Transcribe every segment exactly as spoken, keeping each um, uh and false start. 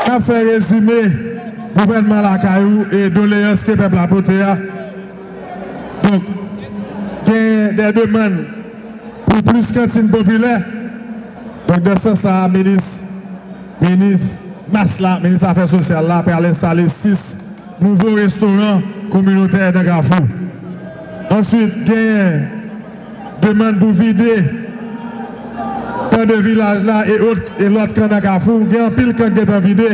N ap fè rezime gouvènman lakay ou e doleyans ke pèp la pote a. Donk, gen de demann pou plis kantin popilè. Donk, nan sans sa a, minis, minis mas la, minis afè sosyal la, pral enstale sis nouvo restoran kominotè nan Kafou. Answit, genyen demann pou vide kan de vilaj la e ot, e lòt kan nan Kafou. Gen anpil kan k gentan vide.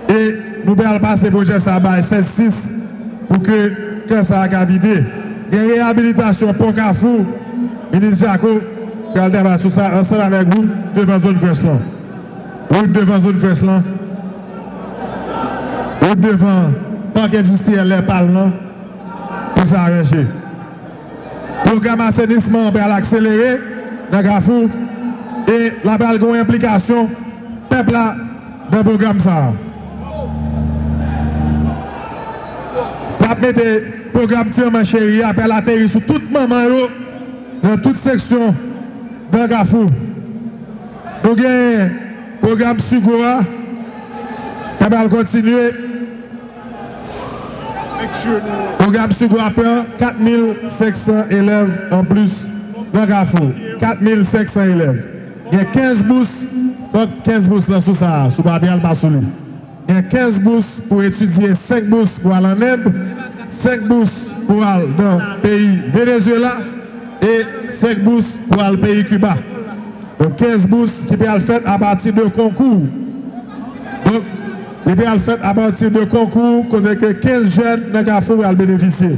E nou pral pase pwojè sa a bay sèz sis pou ke kan sa a ka vide. Gen reyabilitasyon pon Kafou, minis Jako pral travay sou sa ansanm avèk wout devan zòn frèch lan. Wout devan zòn frèch lan. Wout devan pak endistriyèl Lèpal lan pou sa ranje. Pwogram asenisman an pral akselere nan Kafou e l ap pral gen yon enplikasyon pèp la nan pwogram sa a. N ap mete pwogram Ti Manman Cheri a pral ateri sou tout manman yo nan tout seksyon nan Kafou. Nou gen pwogram Sigo a k ap pral kontinye. Pwogram Sigo a pran kat mil senk san elèv anplis nan Kafou. Kat mil senk san elèv. Gen kenz bous, fòk kenz bous lan sou sa a, sou papye a l pa sou li. Gen kenz bous pou etidye, senk bous pou al ann End, senk bous pou al nan peyi Venezuela e senk bous pou al peyi Kiba. Donk, kenz bous ki pral fèt apati de konkou. Donk, li pral fèt apati de konkou kote ke kenz jèn nan Kafou pral benefisye.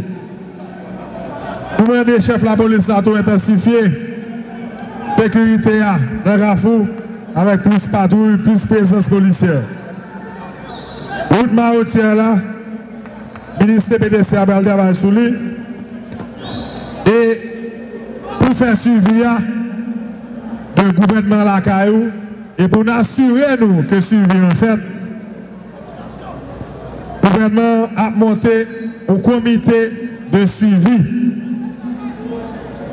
Nou mande chèf lapolis la tou entansifye sekirite a nan Kafou avèk plis patwouy, plis prezans polisyè. Wout Mawotyè la, minis T P T C a pral travay sou li. E pou fè swivi a de gouvènman lakay ou, e pou n asire nou ke swivi an fèt, gouvènman an ap monte yon komite de swivi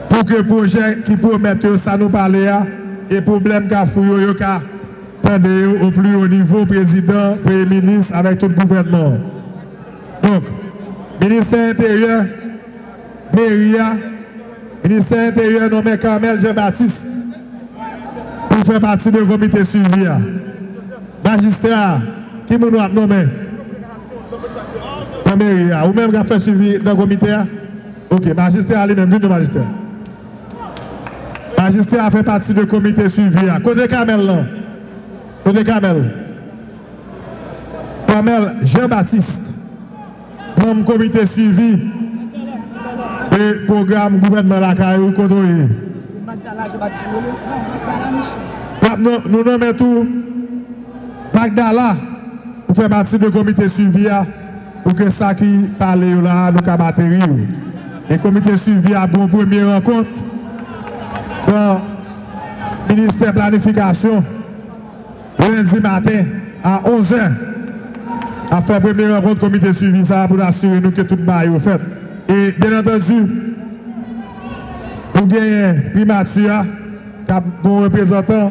pou ke pwojè ki pwomèt yo, sa nou pale a, e pwoblèm Kafou yo, yo ka tande yo o pli wo nivo, prezidan, premye minis, avèk tout gouvènman an. Donk, ministè enteryè, meri a, ministè enteryè nonmen Carmel Jean Baptiste pou fè pati de komite swivi a. Majistra, ki moun w ap nonmen nan meri a? Ou menm k ap fè swivi nan komite a? Ok, majistra li menm, vin non majistra. Majistra a fè pati de komite swivi a. Kote Carmel lan? Kote Carmel? Carmel Jean Baptiste, manm komite swivi de pwogram gouvènman lakay ou, kote w ye? N ap non-, nou nonmen tou Magdala pou fè pati de komite swivi a, pou ke sa ki pale yo la a, nou kab ateri yo. E komite swivi a ap gen yon premye rankont nan ministè planifikasyon. Lendi maten a onz è, ap fè premye rankont komite swivi sa a pou n asire nou ke tout bagay yo fèt. E, byen antandi, nou genyen primati a k ap gen yon reprezantan,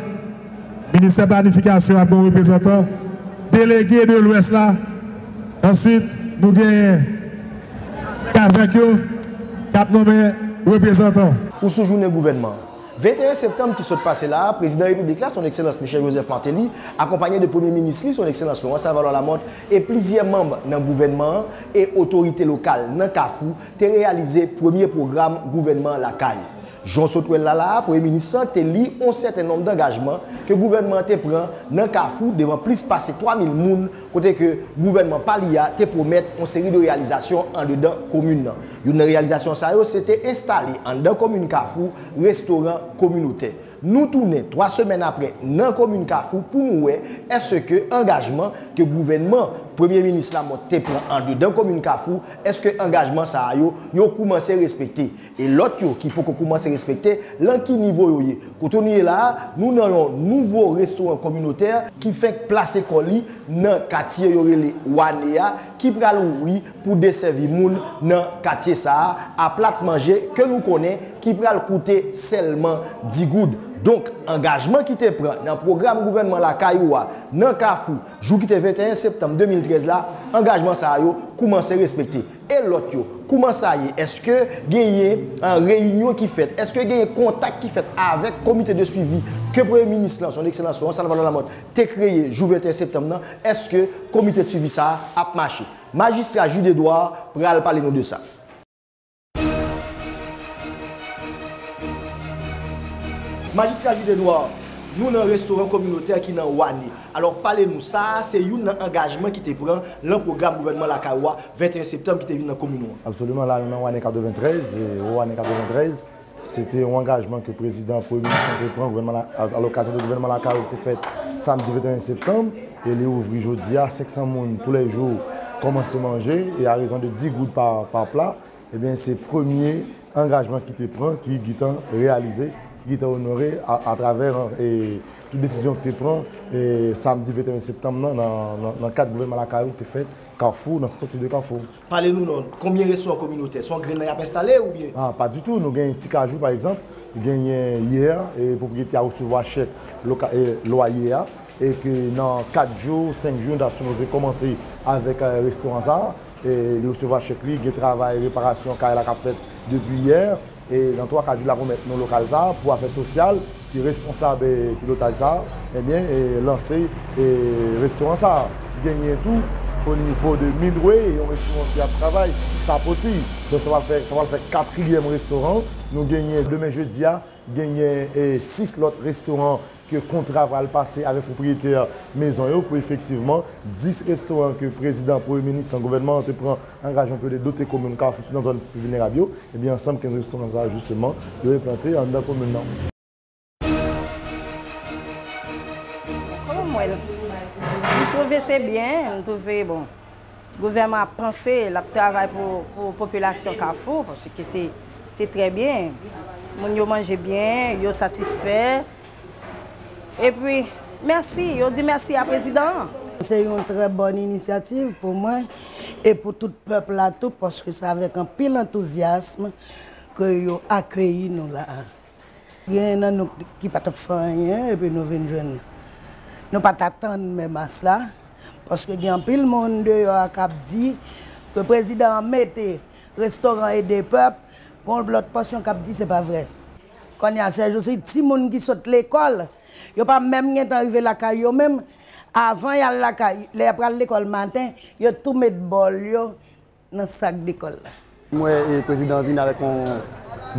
ministè planifikasyon ap gen yon reprezantan, delege de Lwès la, answit, nou genyen kazèk yo k ap nonmen reprezantan. Ou sou jounen gouvènman an. Venteyen septanm ki sot pase la a, Prezidan Repiblik la, Son Ekselans Michel Joseph Martelly, akonpanye de Premye Minis li, Son Ekselans Laurent Saint-Valois Lamothe, e plizyè manm nan gouvènman an e otorite lokal nan Kafou, te reyalize premye pwogram gouvènman lakay. Jan w sot wè l la la a, Premye Minis lan te li yon sèten nonb dangajman ke gouvènman an te pran nan Kafou devan plis pase twa mil moun, kote ke gouvènman pa li a te pwomèt yon seri de reyalizasyon andedan komin nan. Youn nan reyalizasyon sa yo, se te enstale anndan komin Kafou restoran kominotè. Nou tounen twa semèn apre nan komin Kafou pou nou wè èske angajman ke gouvènman Premye Minis Lamothe te pran andedan komin Kafou, èske angajman sa a yo, yo koumanse respekte. E lòt yo ki poko koumanse respekte, lan ki nivo yo ye? Kote nou ye la a, nou nan yon nouvo restoran kominotè ki fenk plase kò li nan katye yo rele Wane a, ki pral ouvri pou desèvi moun nan katye sa a, a plat manje ke nou konnen ki pral koute sèlman dis goud. Donk, angajman ki te pran nan pwogram gouvènman lakay ou a nan Kafou, jou ki te venteyen septanm de mil trèz la, angajman sa a yo koumanse respekte. E lòt yo, kouman sa ye? Èske genyen, an, reyinyon ki fèt? Èske genyen kontak ki fèt avèk komite de swivi ke Premye Minis lan, Son Ekselans Laurent Salvador Lamothe, te kreye jou venteyen septanm nan? Èske komite de swivi sa a ap mache? Majistra Jude Edouard pral pale nou de sa. Majistra Jude Edouard, nou nan restoran kominotè ki nan Wane. Alò, pale nou, sa a se youn nan angajman ki te pran lan pwogram gouvènman lakay ou a, venteyen septanm, ki te vin nan komin ou an. Absoliman, la nou nan Wane katreventrèz, e Wane katreventrèz, se te yon angajman ke prezidan, premye minis lan te pran, gouvènman la, a, a lokazyon de gouvènman lakay ou ki te fèt samdi venteyen septanm, e li ouvri jodi a, senk san moun toulèjou kòmanse manje, e a rezon de dis goud pa, pa pla. Ebyen, se premye angajman ki te pran, ki gentan reyalize, ki gentan onore a, atravè, e, tout desizyon ki te pran, e, samdi venteyen septanm nan, nan, nan, nan kad gouvènman lakay ou ki te fèt Kafou, nan sant espòtif de Kafou. Pale nou non, konbyen restoran kominotè? Se yon grenn nan y ap enstale oubyen? Ah, pa ditou. Nou genyen Ti Kajou, pa egzanp, genyen yè, e pwopriyetè a resevwa chèk loka-, e, lwaye a, e ke nan kat jou, senk jou, nou ta sipoze kòmanse avèk, e, restoran sa a. E li resevwa chèk li, gen travay reparasyon kay la k ap fèt depi yè. E nan twa kat jou, l ap remèt nou lokal sa a pou afè sosyal, ki responsab, e, pilotaj sa a, ebyen, e, lanse, e, restoran sa a. Genyen tou, o nivo de Midway, yon restoran ki ap travay, Sapoti. Donk, sa va fè, sa va fè katriyèm restoran. Nou genyen, demen jedi a, genyen, e, sis lòt restoran ke kontra pral pase avèk pwopriyetè mezon yo pou efektivman dis restoran ke prezidan, premye minis lan, gouvènman an te pran angajman pou yo te dote komin Kafou, sitou nan zòn pi vilnerab yo, ebyen, ansanm kenz restoran sa a, jisteman, yo enplante anndan komin nan. Kòman m wè l? M twouve se byen, m twouve, bon, gouvènman ap panse, l ap travay pou, pou popilasyon Kafou, paske se, se trè byen. Moun yo manje byen, yo satisfè. Epi, mèsi, yo di mèsi a prezidan an. Se yon trè bòn inisyativ pou mwen e pou tout pèp la tou, paske se avèk anpil antouzyasm ke yo akeyi nou la a. Gen nan nou ki pa t ap fè anyen, epi nou vin jwenn. Nou pa t atann menm mas la, paske gen anpil moun deyò a k ap di ke prezidan an mete restoran ede pèp, gon lòt pòsyon k ap di se pa vrè. Kounye a, sèjousi, timoun ki sot lekòl, yo pa menm gentan rive lakay yo menm. Avan y al lakay, lè y ap pral lekòl maten, yo tou met bòl yo nan sak lekòl la. M wè, e, prezidan vin avèk yon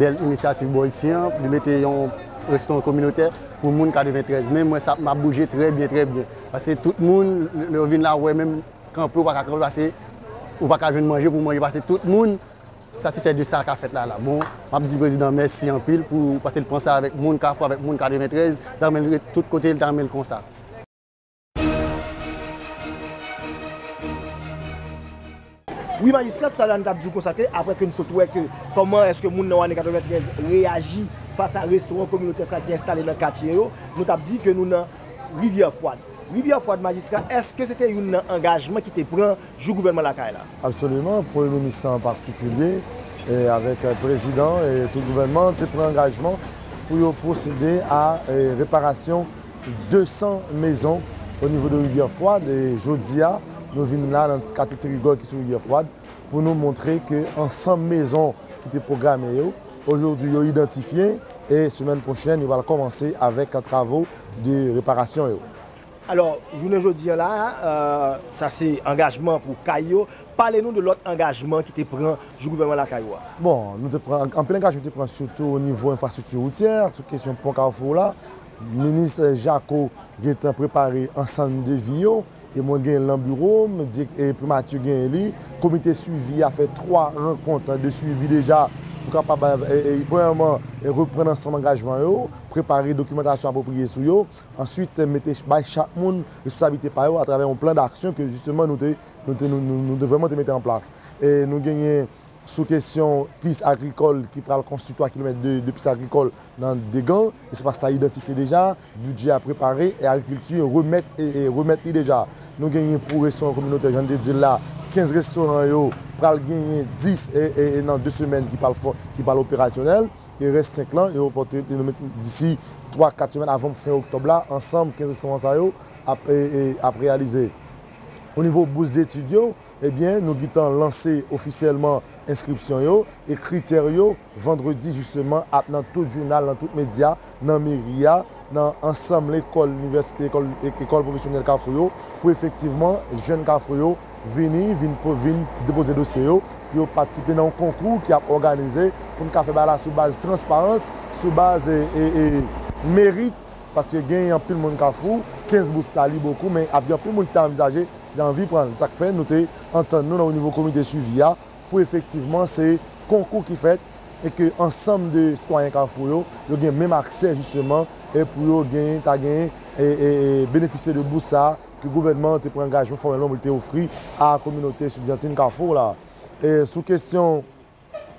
bèl inisyativ bò isi an, li mete yon restoran kominotè pou moun katreventrèz. Men m wè sa, m ap bouje trè byen, trè byen. Paske tout moun, lè yo vin la, w wè menm kanpe, ou pa ka kanpe, paske ou pa ka jwenn manje pou w manje, paske tout moun satisfè de sa k ap fèt la, la. Bon, m ap di prezidan mèsi anpil pou, paske l pran sa avèk moun Kafou, avèk moun katreventrèz, l ta renmen l ret tout kote, l ta renmen l konsa. Wi, majistra, toutalè a nou t ap di w konsa ke, apre ke n sot wè ke kòman èske moun nan Wane katreventrèz reyaji fas a restoran kominotè sa ki enstale nan katye yo, nou t ap di ke nou nan Rivyè Fwad. Rivyè Fwad, majistra, èske se te youn nan angajman ki te pran jou gouvènman lakay la? Absoliman, premye minis lan an patikilye, e avèk, e, prezidan e tout gouvènman, te pran angajman pou yo pwosede a, e, reparasyon de san mezon o nivo de Rivyè Fwad. E jodi a, nou vin la nan katye Ti Rigòl ki sou Rivyè Fwad pou nou montre ke ansanm mezon ki te pwograme yo, ojodi yo idantifye e semèn pwochèn, yo pral kòmanse avèk travo de reparasyon yo. Alò, jounen jodi a la, e, sa se angajman pou kay yo. Pale nou de lòt angajman ki te pran jou gouvènman lakay ou a. Bon, nou te pran anpil angajman, te pran sitou o nivo enfrastrikti woutyè, sou kesyon pon Kafou la. Minis Jacot gentan prepare ansanm devi yo, e mwen genyen l nan biwo m, di, e primati genyen li. Komite swivi a fè twa rankont de swivi deja pou kapab, e, e, premyèman, e, reprann ansanm angajman yo, prepare dokimantasyon apwopriye sou yo. Answit, mete, bay chak moun responsablite pa yo atravè yon plan d'aksyon ke jisteman nou te, nou te, nou, nou, nou te vrèman te mete an plas. E nou genyen sou kesyon pis agrikòl ki pral konstwi twa kilomèt de, de pis agrikòl nan Degan. Espas sa idantifye deja, bidjè a prepare e agrikilti remèt, e, e remèt li deja. Nou genyen pou restoran kominotè, jan n te di l la, kenz restoran yo pral genyen dis e, e, e nan de semèn ki pral fò, ki pral operasyonèl. E rès senk lan, yo pòte, yo met disi twa, kat semèn avan fen oktòb la, ansanm kenz restoran sa yo ap, e, e, ap reyalize. O nivo bous detid yo, ebyen, nou gentan lanse ofisyèlman enskripsyon yo e kritè yo, vandredi, jisteman, ap nan tout jounal, nan tout medya, nan meri a, nan ansanm lekòl, inivèsite, ekòl, e, ekòl pwofesyonèl Kafou yo, pou efektivman jèn Kafou yo vini, vin, po- vin depoze dosye yo, pou yo patisipe nan yon konkou ki ap òganize, pou n ka fè bagay la sou baz transparans, sou baz, e, e, e, merit, paske gen anpil moun Kafou, kenz bous la li bokou, men ap gen anpil moun ki ta anvizaje, ki ta anvi pran l. Sa k fè nou te antann nou nan o nivo komite swivi a, pou efektivman se konkou ki fèt e ke ansanm de sitwayen Kafou yo, yo gen menm aksè jisteman e pou yo gen, ta gen e, e, e benefisye de bous sa a ke gouvènman an te pran angajman fòmèlman pou l te ofri a kominote estidyantin Kafou la. E sou kesyon,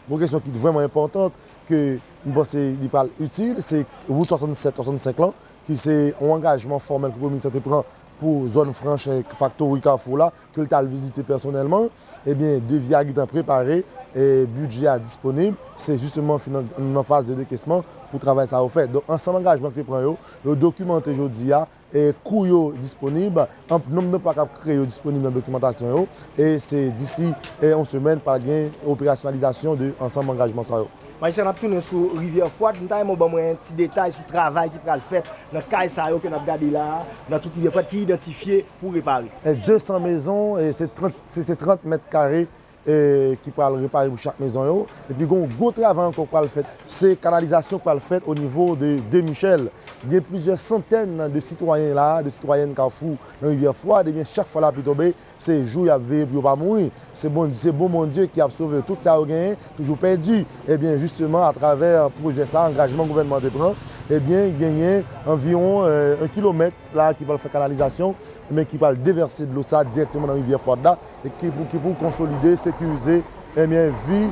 yon kesyon ki vrèman enpòtan ke m panse li pral itil, se wout swasannsèt, swasannsenk lan, ki se yon angajman fòmèl ke premye minis lan te pran pou zòn franch, e, Factory Kafou la, ke l t al vizite pèsonèlman, ebyen, devi a gentan prepare, e, bidjè a disponib, se jisteman fin nan, nan faz de dekesman pou travay sa yo fèt. Donk, ansanm angajman ki te pran yo, yo dokimante jodi a, e, kou yo disponib, anp-, nonb anplwa k ap kreye yo disponib nan dokimantasyon yo, e se disi, e, yon semèn, pral gen operasyonalizasyon de ansanm angajman sa yo. Majistra, n ap tounen sou Rivyè Fwad. M ta renmen w ban mwen yon ti detay sou travay ki pral fèt nan kay sa yo ke n ap gade la a, nan tout Rivyè Fwad, ki idantifye pou repare. E de san mezon, e se trant, se, se trant mèt kare, e, ki pral repare pou chak mezon yo. Epi gen yon gwo travay ankò k pral fèt. Se kanalizasyon k pral fèt o nivo de, de Michèl. Gen plizyè santèn de sitwayen la, de sitwayèn Kafou nan Rivyè Fwad, ebyen, chak fwa lapli tonbe, se jou y ap veye pou yo pa mouri. Se Bondye, se bon Bondye ki ap sove yo. Tout sa yo genyen, toujou pèdi. Ebyen, jisteman, atravè pwojè sa, angajman gouvènman an te pran, ebyen, genyen anviwon, e, yon kilomèt la ki pral fè kanalizasyon, ebyen, ki pral devèse dlo sa dirèkteman nan Rivyè Fwad la, e ki pou, ki pou konsolide, sekirize, ebyen, vi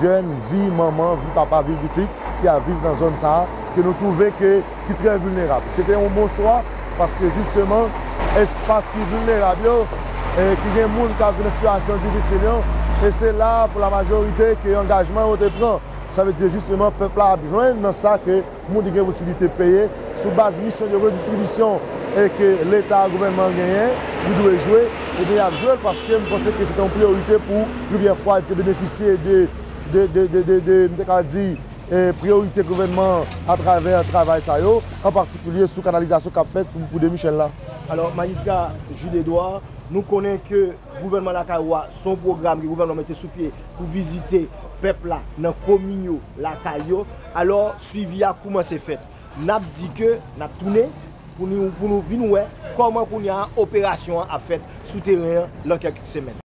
jèn, vi manman, vi papa, vi pitit ki ap viv nan zòn sa a, ke nou twouve ke, ki trè vilnerab. Se te yon bon chwa, paske jisteman, espas ki vilnerab yo, e ki gen moun k ap viv nan sitiyasyon difisil yo, e se la, pou la majorite, ke angajman yo te pran. Sa vle di, jisteman, pèp la ap jwenn nan sa ke moun ki gen posiblite peye sou baz misyon de redistribisyon e ke Leta, gouvènman an genyen, li dwe jwe, ebyen, y ap jwe l, paske m panse ke se te yon priyorite pou Rivyè Fwad te benefisye de, de, de, de, de, de, m te ka di, e, priyorite gouvènman an atravè travay sa yo, an patikilye sou kanalizasyon k ap fèt sou, pou de Michèl la. Alò, Majistra Jude Edouard, nou konnen ke gouvènman lakay ou a, se yon pwogram ke gouvènman mete sou pye pou vizite pèp la nan komin yo, lakay yo. Alò, swivi a koumanse fèt. N ap di ke n ap tounen pou nou, pou nou vin wè kòman kounye a operasyon an ap fèt sou teren an lan kèk semèn.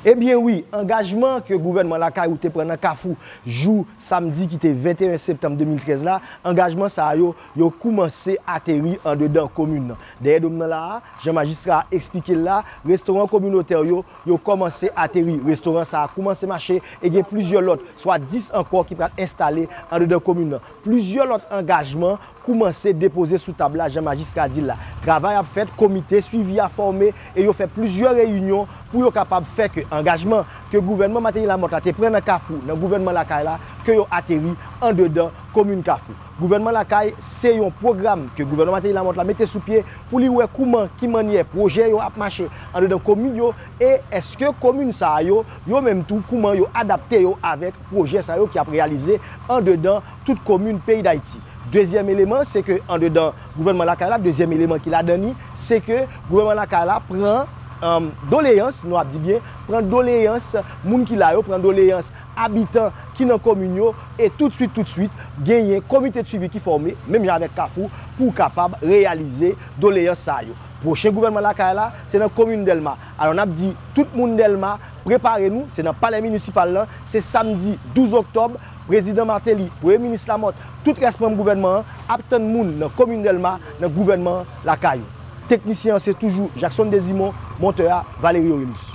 Ebyen wi, angajman ke gouvènman lakay ou te pran nan Kafou jou samdi ki te venteyen septanm de mil trèz la, angajman sa yo, yo koumanse ateri andedan komin nan. Dèyè do m nan la a, jan majistra a eksplike l la, restoran kominotè yo, yo kòmanse ateri. Restoran sa a koumanse mache e gen plizyè lòt, swa dis ankò ki pral enstale andedan komin nan. Plizyè lòt angajman koumanse depoze sou tab la, jan majistra di l la. Travay ap fèt, komite swivi a fòme e yo fè plizyè reyinyon pou yo kapab fè ke angajman ke gouvènman Martelly Lamothe la te pran nan Kafou, nan gouvènman lakay la, ke yo ateri andedan komin Kafou. Gouvènman lakay, se yon pwogram ke gouvènman Martelly Lamothe la mete sou pye pou li wè kouman, ki mannyè pwojè yo ap mache andedan komin yo, e èske komin sa a yo, yo menm tou, kouman yo adapte yo avèk pwojè sa yo ki ap reyalize andedan tout komin peyi Dayiti. Dezyèm eleman, se ke andedan gouvènman lakay la, dezyèm eleman ki ladan li, se ke gouvènman lakay la pran, em, doleyans, nou ap di byen, pran doleyans moun ki la yo, pran doleyans abitan ki nan komin yo, e toutswit, toutswit, genyen komite de swivi ki fòme, menm jan avèk Kafou, pou kapab reyalize doleyans sa yo. Pwochen gouvènman lakay la, se nan komin Dèlma. Alò, n ap di tout moun Dèlma, prepare nou, se nan palè minisipal lan, se samdi douz oktòb, prezidan Martelly, premye minis Lamothe, tout rès manm gouvènman an ap tann moun nan komin Dèlma, nan gouvènman lakay ou. Teknisyen an se toujou Jackson Desimon, montè a Valerio Remus.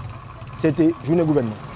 Se te Jounen Gouvènman.